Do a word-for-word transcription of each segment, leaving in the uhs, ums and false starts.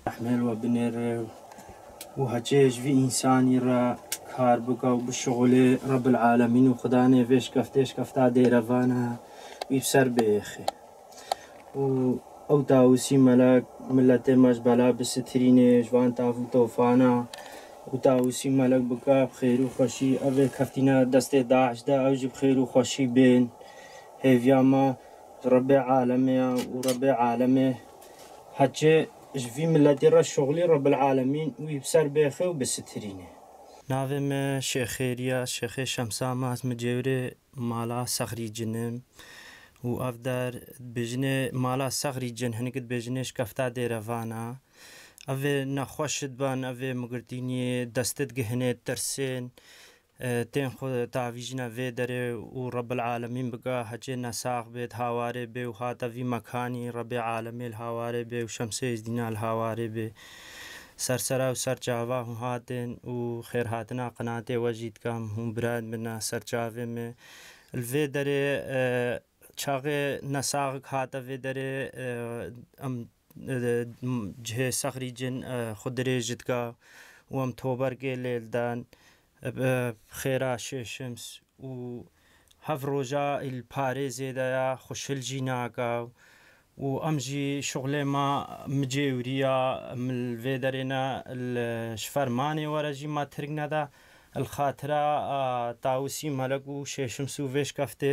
Ehmel we binêre û hecê ji vî însanî re kar bike û bişixulê Rebbil Alemîn û Xudanê vê şkeftê şkefta dêrevana wî bi ser bêxê. Û ew Tawusî Melek miletê me ji bela bisitirînê ji van tav û tofana û Tawusî Melek bike bi xêr û xweşî ev ê keftîne destê DAIŞ de ew jî bi xêr û xweşî bên. Hêviya me Rebê alemê ya û Rebê alemê hecê ji vî miletî re şixulî Rebbil Alemîn wî bi ser bêxê û bisitirînê. Navê me Şêxêriya, Şêxê Şemsa me, ez mi cêwirê mala Sexrî Cin im û ev der dibêjinê mala Sexrî Cin, hinik dibêjinê şkefta dêrevana. Ev ê nexweş diban, ev ê migirtîniyê dest digihine tirsên, e, tên xwe tavîjine vê derê û Rebbil Alemîn bike hecê nesax bê, di hawarê bê û hate vî mekanî Rebê Alemê li hawarê bê û Şemsê Êzdîna li hawarê bê. Ser sera û ser çava hûn hatin û xêrhatina qinatê we jî dikim. Hûn birayên min ne, serçavê me. Li vê derê, e, çaxê nesaxik hate vê derê, e, em, e, cihê Sexrî Cin, e, xwe dirêj dika û em toberkê lê didan, e, bi xêra Şêşims û hev roja li parê zêde ya, xwe şil jî naka û em jî şixulê me micêwiriya, em li vê derê ne, li, ji fermanê were jî me tirk neda, li xatira, a, Tawusî Melek û Şêşims û vê şkeftê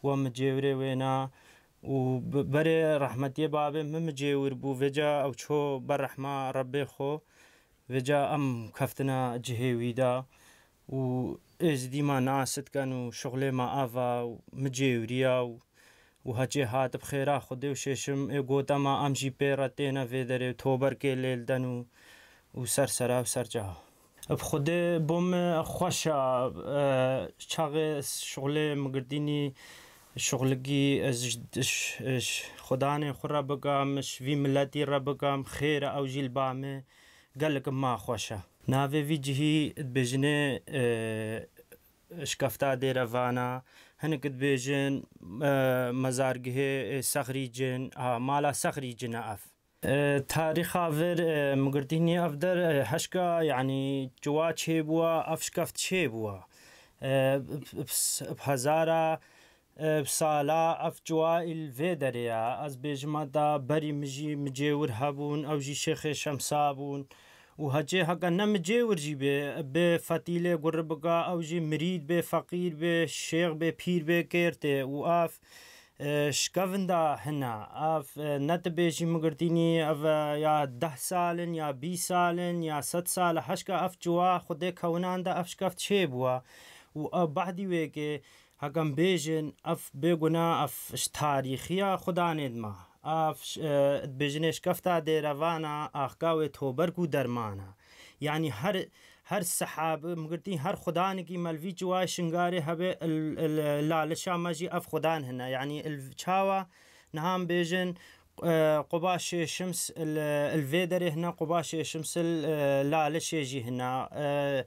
we micêwirê wêna û bi-, berê rehmetiyê babê min micêwir bû, vêca ew ço ber rehma Rebbê xwe, vêca em keftine cihê wî de û êzidî me nas dikin û şixulê me ev e û micêwiriya û û hecê hat bi xêra Xwedê û Şêşim ê gote me, em jî pê re têne vê derê û toberkê lê diden û, û ser sera û ser caha. Bi Xwedê bo me xweş e, e, çaxê şixulê migirtînî şixulikî ez ji, ji, ji Xudanê xwe re bikim, ji vî miletî re bikim, xêr e ew jî li ba me gelek ma xweş e. Navê vî cihî dibêjinê, e, şkefta dêrevana, hinek dibêjin, e, mezargihê, e, Sexrî Cin, ha, mala Sexrî Cin e ev. E, tarîxa vir, e, migirtînî ev der, e, heşka, yanî, ciwa çêbûwa, ev şkeft çêbûwa. E, bi, bi, bi hezara, e, bi sala ev ciwa îl vê derê ya. Ez bêjim heta berî min jî micêwir hebûn, ew jî Şêxê Şemsa bûn. Û hecê heke ne micêwir jî bê, bê fetîlê guri bika, ew jî mirîd bê, feqîr bê, şêx bê, pîr bê, kêr tê. Û ev, e, şkevinda hina. Ev, e, ne tu bêjî migirtînî, ev, e, ya deh salin, ya bîst salin, ya sed sal, heşka ev ciwa xwedê kewinan de ev şkeft çêbûwa. Û ev bahdî wê ke Heke em bêjin, ev bêguna, ev ji tarîxiya xudanê dima. Ev, e, dibêjinê şkefta dêrevana, axka wê toberk û dermana. Yanî her, her sehab, migirtî her xudanekî me li vî ciwayê Şingarê hebe, il, il, lalişa me jî ev xudan hene. Yanî il çawa niha em bêjin, e, quba Şêşims il, il vê derê hene, quba Şêşims il, e, lalişê jî hene. E,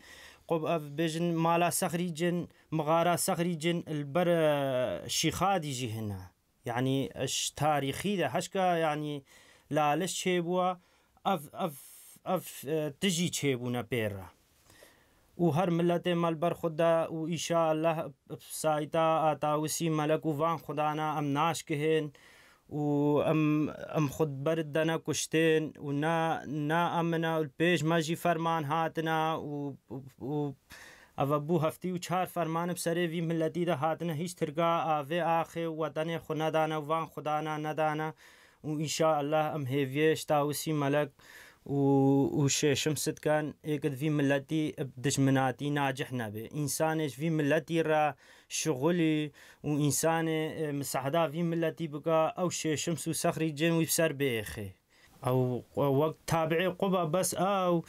qub ev bêjin mala Sexrî Cin, mixara Sexrî Cin li ber, e, Şîxadî jî hene. Yanî, e, ji tarîxî de heşka, yanî, laliş çêbûwa, ev, ev, ev, e, tijî çêbûne pê re. Û her miletê me li ber xwe de û îşallah bi sayta a Tawisî Melek û van xudana em naşkihên û em, em xwe ber dene kuştên û na, na em ina û li pêş me jî ferman hatina û, û, û ev bû heftî û çar ferman bi serê vî miletî de hatine, hîç tirka avê axê û wetenê xwe nedane û van xudana nedane. Û înşaallah em hêviyê ji Tawisî Melek û, û Şêşim Sitkan êk di vî miletî bi dijminatî nacih nebe. Însanê ji vî miletî re şixulî û însanê, e, misahda vî miletî bika, ew Şêşim Sû Sexrî Cin wî bi ser biêxê. Ew, ew wek tabiê quba bes ew,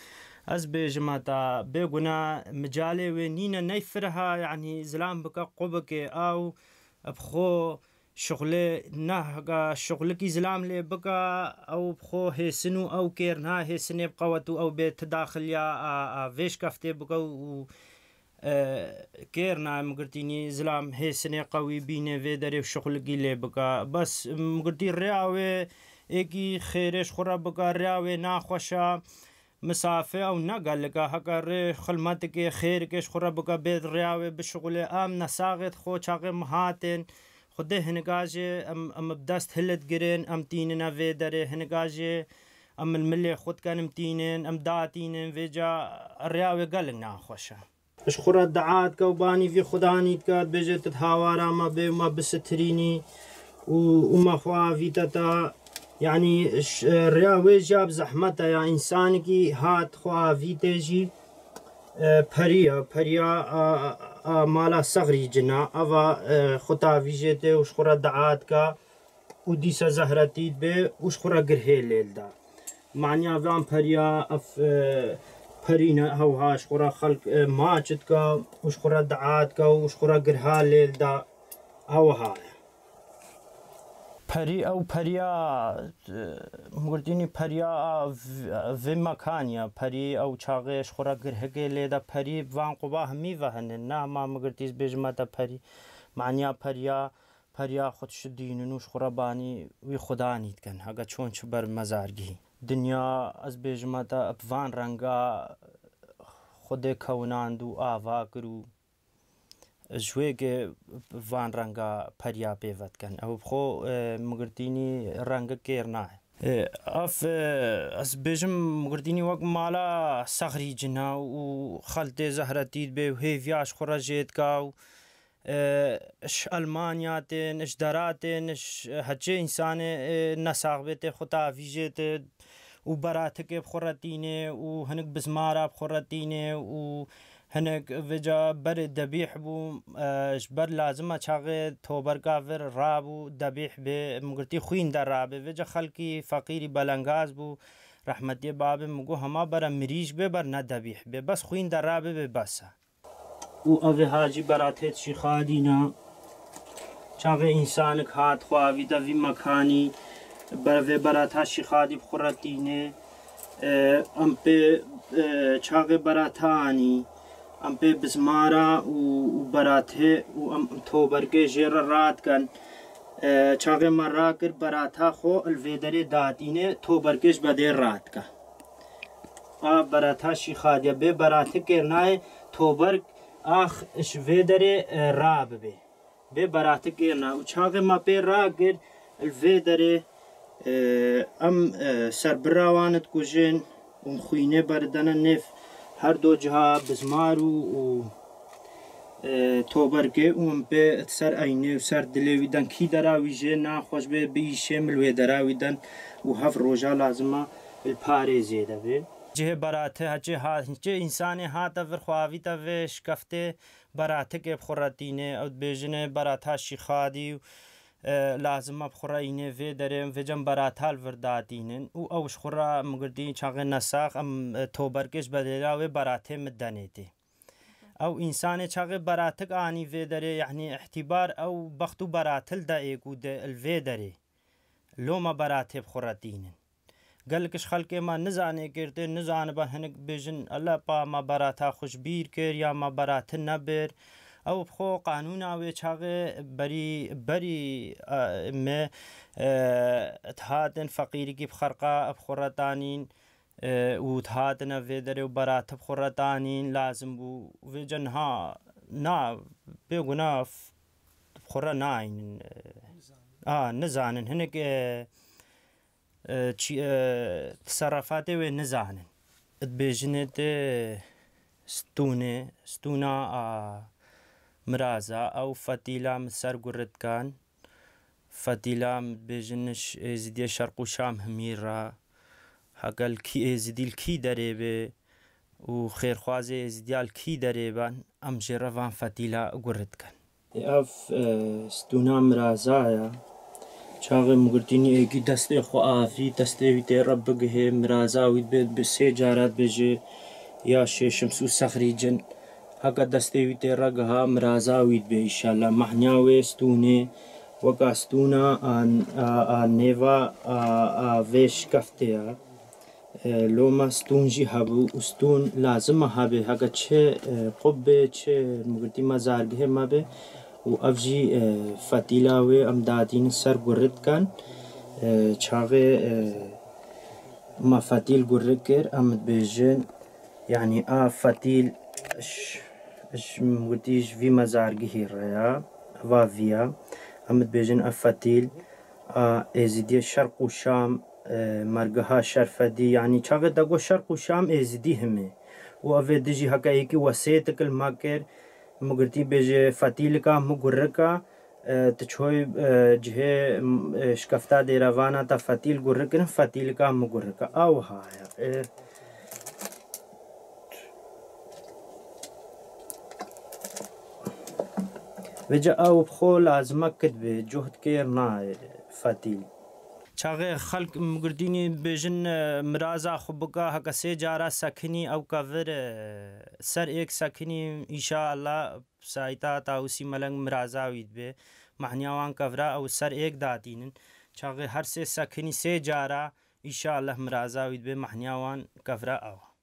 ez bêjim heta bêguna micalê wê nîne ney firiha, yanî zilam bike qubikê ew, bi xwe şixulê nehga şixulikî zilam lê bika, ew bi xwe hêsin û ew kêr niha hêsinê bi qewet û ew bê ti daxiliya a, a vê şkeftê bike û, e, kêr niha migirtînî zilam hêsinê qewî bînê vê derê û şixulikî lê bika. Bes migirtî rêya wê Êkî xêrê ji xwe re bika, rêya wê naxweş e. Misafir ew ne gelek e, heke rê xilmetikê, xêrikê ji xwe re bike, bê rêya wê bişixulê. Em nesaxê dixwe, çaxê min hatên. Xwedê hinika jê em, em bi dest hilit girin, em tînine vê derê. Hinika jê em milmilê xwe dikin, em tînin, em datînin. Vêca rêya wê gelek naxweş e. Ji xwe re dua dike û banî vî Xudanî dike, dibêje, tu di hawara me bê û me bisitirînî û, û me xwe avîte te. Yanî, ş-, rêya wê jî ya bi zehmet e, ya însanekî hat xwe avîtê jî, e, perî ye, periya a, a, a mala Sexrî cina, eva, e, xwe tavîjê tê û ji xwe re dua dike. Û dîsa zehretî dibe û ji xwe re girhê lê dida. Maniya van periya, ev, e, perî ne, hewha ji xwe re xelk, e, maç dike û ji xwe re dua dike û ji xwe re girha lê dida. Hewha ye. Perî ew periya, e, migirtînî periya a v-, vê mekanî ye. Perî ew çaxê ji xwe re girhikê lê de perî van quba hemî ve hene. Ne hema migirtî bêjime te perî. Maniya periya, periya xwe dişidînin û ji xwe re banî wî Xudanî dikin. Heke çon çi ber mezargihî. Dinya, ez bêjime te, bi van renga Xwedê kewnand û ava kir û ji wê ke van renga periya pê ve dikin. Ew bi xwe, e, migirtînî rengek kêr nayê. E, ev, e, ez bêjim migirtînî wek mala Sexrî cina û xeltê zehretî dibe û hêviya ji xwe re jê dika û e, ji Elmanya tên, ji dera tên, ji heçê însanê, e, nesax bê tê xwe tavîjê tê û beratikê bi xwe re tînê û hinik bizmara bi xwe re tînê û hinik vêca berê debîh bû, e, ji ber lazim e çaxê toberka vir rabû debîh bê, migirtî xwîn de rabê. Vêca xelkî feqîrî belengaz bû, rehmetiyê babê min got, hema bere mirîşk bê, ber ne debîh bê. Bes xwîn de rabê bê bes e. û evê ha jî beratê şîxadî ne. Çaxê însanik hat xwe avîte vî mekanî, ber vê berata şîxadî bi xwe re tînê. E, em pê, e, çaxê berata anî, em pê bizmara û, û beratê û em tobergê jê re radikin. E, çaxê me rakir berata xwe li vê derê datînê, tobergê ji bedê radike. A berata şîxadiya bê beratikê nayê toberg ax ji vê derê, e, rabibê. Bê beratikê na û çaxê ma pê rakir li vê derê, e, em, e, serbira wan dikujin û xwînê beridene nêv her do ciha bizmar û, û e, tobergê û em pê ser eynê û ser dilê wî den kî dera wî jê naxweş bê, biîşê mil wê dera wî den û hev roja lazim e li parêzê de bê. Cihê beratê heçê ha-, hincê însanê hate vir xwe avîte vê şikeftê beratikê bi xwe re tînê. Ew dibêjinê berata şîxadî û, e, lazim e bi xwe re înê vê derê, vê cem berata li vir datînin û ew ji xwe re migirtî çaxê nesax em, e, tobergê ji bedêla wê beratê min denê tê. Ew însanê çaxê beratik anî vê derê, yanî îhtîbar ew bext û beratil de ê ku de li vê derê loma beratê bi xwe re tînin. Gelek ji xelkê me nizanê girtê, nizanibe hinik bêjin, ele pa me berata xwe ji bîr kir ya me beratin nebir. Ew bi xwe qanûna wê çaxê berî, berî, e, me, e, dihatin feqîrikî bi xerqa bi xwe re danîn. E, û dihatine vê derê û beratib xwe re danîn lazim bû. Vêca niha na, bêguna f-, xwe re naynin. E, a, nizanin. Hinek, e, e, çi, e, teserrefatê wê nizanin. Dibêjinê tê stûnê, stûna a miraza, ew fetîla min ser gurit kan. Fetîla em dibêjin ji Êzidiyê Şerq û Şam himî re, heke li kî Êzidî li kî derê bê û xêrxwazê Êzidiya li kî derê ben, em jê re van fetîla gurit dikin. Ev, e, stûna miraza ye. Çaxê migirtînî êkî destê xwe avî, destê wî tê re bigihê, miraza wî dibe, bi sê cara dibêje ya şêşim sû sexrî cin. Heke destê wî tê re giha, miraza wî dibe înşallah. Mehniya wê stûnê, weka stûna a, a, a nêva a, a vê şikeftê ye. E, loma stûn jî hebû û stûn lazim e hebê. Heke çi, e, qub bê, çi migirtî mezargihê me bê û ev jî, e, fetîla wê em dadînin ser gurit kan. Çaxê, e, ma fetîl gurik kir, em dibêjin, yanî a fetîl ş-, ş-, min gotî ji vî mezargihî re ya, va vî ya. Em dibêjin ev fetîl a Êzidiyê Şerq û Şam, e, mergeha Şerfedî, yanî çaxê te got Şerq û Şam Êzidî himê. Û ev ê dijî heke yekî wesêtik li me kir, min gotî bêje fetîlika min gurika, e, tu çoy, e, cihê, m-, e, şikefta dêrevana te fetîl gurikirin, fetîlika min gurika. Ew ha ya. E, Vêca ew bi xwe lazime kit bê, cuhd kêr nayê fetîl. Çaxê xelk migirtînî bêjin, e, miraza xwe bika, heke sê cara sekinî ew kevir, e, ser êk sekinî, înşaalla sayta Tawusî Meleng miraza wî dibe. Mehniya wan kevra ew ser êk datînin. Çaxê her sê sekinî sê cara, înşaalla miraza wî dibe, mehniya wan kevra ew.